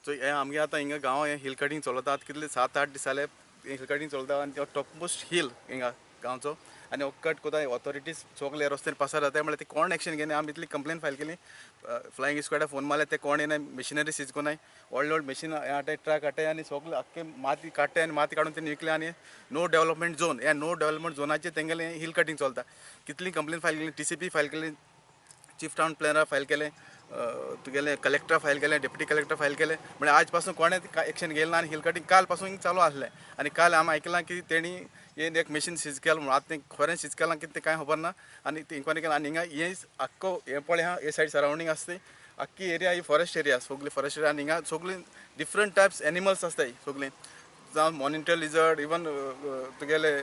So हें आमगे आतां हिंगा गांव हें हिल कटिंग चलता आतां कितले 7-8 दीस जाले हिल कटिंग चलता आनी तो टॉप मोस्ट हिल हिंगा गांवचो आनी हो कट कोता ऑथॉरिटीज सगळे रस्त्यार पासार जाता म्हळ्यार ते कोण एक्शन घेना. आमी इतली कंप्लेन फायल केली, फ्लायिंग स्क्वॉडा फोन मारले, ते कोण येना, मशिनरी सीज कोनाय, व्हडले व्हडले मशीन हाडटाय, ट्रक हाडटाय आनी सगळे आख्खे माती काडटाय आनी माती काडून तेणी विकले. आनी नो डेवलपमेंट झोन, ह्या नो डेवलपमेंट झोनाचेर तेंगेलें हिल कटिंग चलता. कितली कंप्लेन फायल केली, TCP file केली, चीफ टावन प्लॅनर फायल केलें, तुगेलें कलेक्टर फायल केलें, डेप्युटी कलेक्टर फायल केलें. म्हळ्यार आज पासून कोणें एक्शन घेयलें ना आनी हिल कटिंग काल पासून चालू आसलें. आनी काल आमी आयकलां की तेणी हें एक मशीन सीज केलां म्हणून, आतां तें खरें सीज केलां कितें तें कांय खबर ना. आनी ते इन्क्वायरी केलां आनी हिंगा हें आख्खो हें पळय आहा, हे सायड सरावंडींग आसा ती आख्खी एरिया ही फॉरेस्ट एरिया, सगली फॉरेस्ट एरिया. आनी हिंगा सगळीं डिफरंट टायप्स एनिमल्स आसताय सगळीं, जावं मॉनिटर लिजर्ड, इवन तुगेले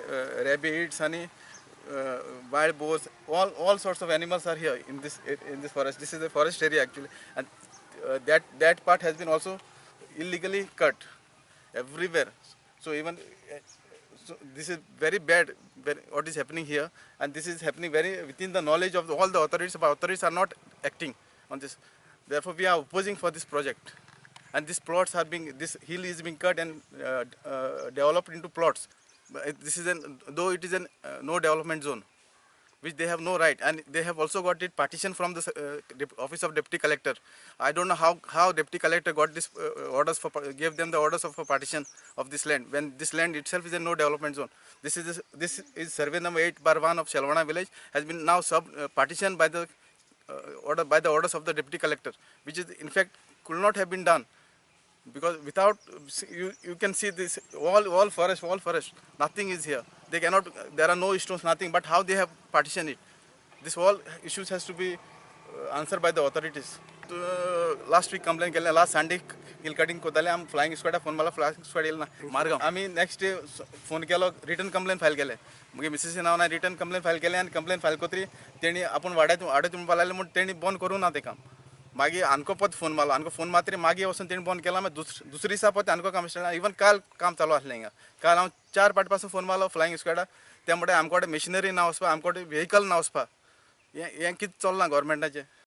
रॅबिट्स आनी wild boars, all sorts of animals are here in this forest. This is a forest area actually, and that part has been also illegally cut everywhere. So even so this is very bad, very, what is happening here, and this is happening very within the knowledge of all the authorities, but authorities are not acting on this. Therefore we are opposing for this project, and these plots are being, this hill is being cut and developed into plots. But this is an, though it is an no development zone, which they have no right, and they have also got it partition from the office of deputy collector. I don't know how deputy collector got this orders for gave them the orders of a partition of this land, when this land itself is a no development zone. This is survey number 8/1 of Shelvana village has been now sub partitioned by the order, by the orders of the deputy collector, which is in fact could not have been done, because without you can see this all forest, all forest, nothing is here. They cannot, there are no stones, nothing, but how they have partitioned it? This all issues has to be answered by the authorities. Last week complain केलें, last Sunday hill cutting कोताले, आमी flying स्क्वॉडा phone मारलो, flying squad येयलो ना मारगांव. आमी next day phone केलो, return complain file केलें, मागीर मिसेसी नांवान रिटर्न कंप्लेन फायल केलें आनी कंप्लेन फायल कोतरी तेणी आपूण वाड्यात वाड्यात म्हणपाक लागले म्हूण तेणी बंद करूं ना तें काम. मागीर आमकां परत फोन मारलो, आमकां फोन मारतरी मागीर वचून तेणी बंद केलां. मागीर दुसरे दिसा परत आमकां काम स्टार्ट, इवन काल काम चालू आसलें हिंगा. काल हांव 4 पाटी पासून फोन मारलो फ्लायिंग स्क्वॉडा, ते म्हणटा आमकां कडेन मशिनरी ना वचपा, आमकां कडेन व्हेकल ना वचपा. हें कितें चल्लां गोवोरमेंटाचें?